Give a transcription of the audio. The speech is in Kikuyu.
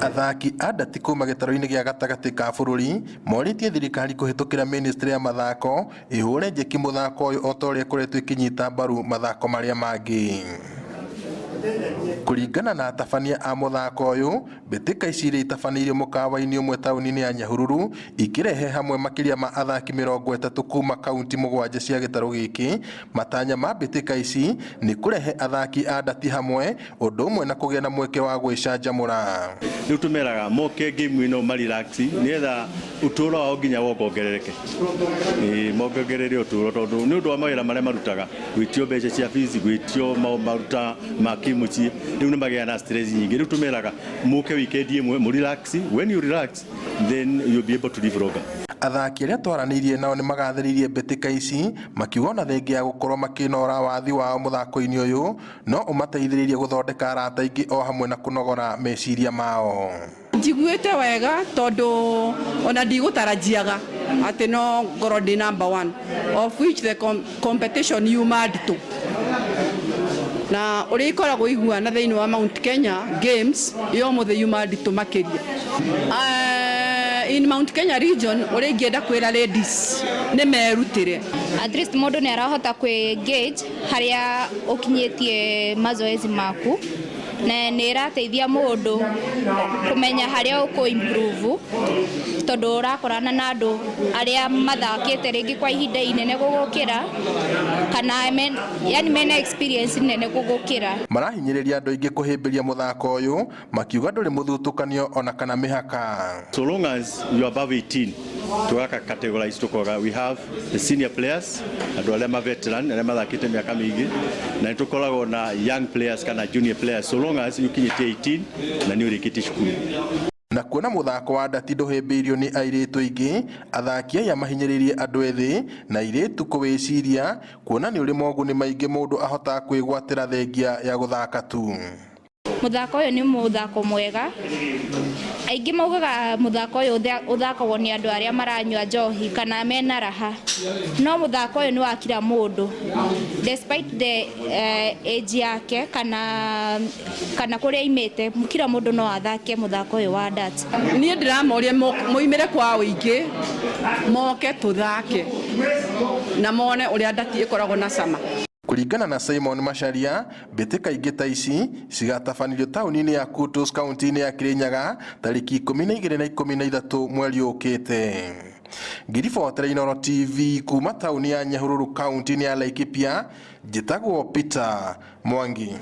Athaki a ndati kuma gĩtarũ-inĩ gĩa gatagatĩ ka bũrũri morĩtie thirikari kũhĩtũkĩra ministry ya mathako ĩhũre njeki mũthako ũyũ o ta ũrĩa ĩkoretwo ĩkĩnyita mbaru mathako marĩa mangĩ. Kũringana na atabania a mũthako ũyũ, mbĩtĩka ici iria itabanĩirio mũkawa-inĩ ũmwe taũni-inĩ ya Nyahururu ikĩrehe hamwe makĩria ma athaki 30 kuma kaunti 7 cia gĩtarũ gĩkĩ. Matanya ma mbĩtĩka ici nĩ kũrehe athaki a ndati hamwe ũndũ ũmwe na kũgĩa na mweke wa gwĩcanjamũra. Rĩu tũmeraga moke game ĩno ma relax nĩgetha ũtũũro wao nginya wongongerereke. Ĩĩ mongongerere ũtũũro tondũ nĩ ũndũ wa mawĩra marĩa marutaga, gwĩtio mbeca cia fees, gwĩtio maruta ma kĩmũciĩ, rĩu nĩ magĩaga na stress nyingĩ. Rĩu tũmeraga mũke weekend ĩmwe mũ relax, when you relax then you'll be able to live longer. Athaki arĩa twaranĩirie nao nĩ magathĩrĩirie mbĩtĩka ici makiuga ona thengia ya gũkorwo makĩnora wathi wao mũthako-inĩ ũyũ no ũmateithĩrĩrie gũthondeka arata aingĩ o hamwe na kũnogora meciria mao. Njiguĩte wega tondũ ona ndigũtarajiaga atĩ no ngorwo ndĩ number one, of which the competition yuma nditũ na ũrĩa ikoragwo iguana thĩinĩ wa Mount Kenya Games ya ũmũthĩ yuma nditũ makĩria. In Mount Kenya region ũrĩa ingĩenda kwĩra ladies nĩ merutĩre. At least mũndũ nĩ arahota kwĩ gauge harĩa ũkinyĩtie mazoezi maku, na nĩ ĩrateithia mũndũ kũmenya harĩa ũkũ improve, tondũ ũrakorana na andũ arĩa mathakĩte rĩngĩ kwa ihinda inene gũgũkĩra, kana yani mena experience nene gũgũkĩra. Marahinyĩrĩria andũ aingĩ kũhĩmbĩria mũthako ũyũ makiuga ndũrĩ mũthutũkanio ona kana mĩhaka. So long as you are above 18, tũgaka categorize tũkoga we have the senior players, andũ arĩa ma veteran, arĩa mathakĩte mĩaka mĩingĩ, na nĩ tũkoragwo na young players kana junior players, so long as ũkinyĩtie 18 na nĩ ũrĩkĩtie cukuru. Na kuona mũthako wa ndati ndũhĩmbĩirio nĩ airĩtu aingĩ, athaki aya mahinyĩrĩirie andũ ethĩ na airĩtu kũwĩciria kuona nĩ ũrĩ moguni maingĩ mũndũ ahotaga kwĩgwatĩra thengia ya gũthaka tu. Mũthako ũyũ nĩ mũthako mwega. Aingĩ maugaga mũthako ũyũ ũthakagwo nĩ andũ arĩa maranyua njohi kana mena raha, no mũthako ũyũ nĩ wa kila mũndũ despite the age yake kana kũrĩa aimĩte, kila mũndũ no athake mũthako ũyũ wa darts. Niĩ ndĩramoria moimĩre kwa ũingĩ moke tũthake na mone ũrĩa ndati ĩkoragwo na cama. Kũringana na Simon Macharia, mbĩtĩka ingĩ ta ici cigatabanĩrio taũni-inĩ ya Kutus kaunti-inĩ ya Kirinyaga tarĩki 12 na 13 mweri ũkĩte. Ngĩribotera Inooro TV kuma taũni ya Nyahururu kaunti-inĩ ya Laikipia, njĩtagwo Peter Mwangi.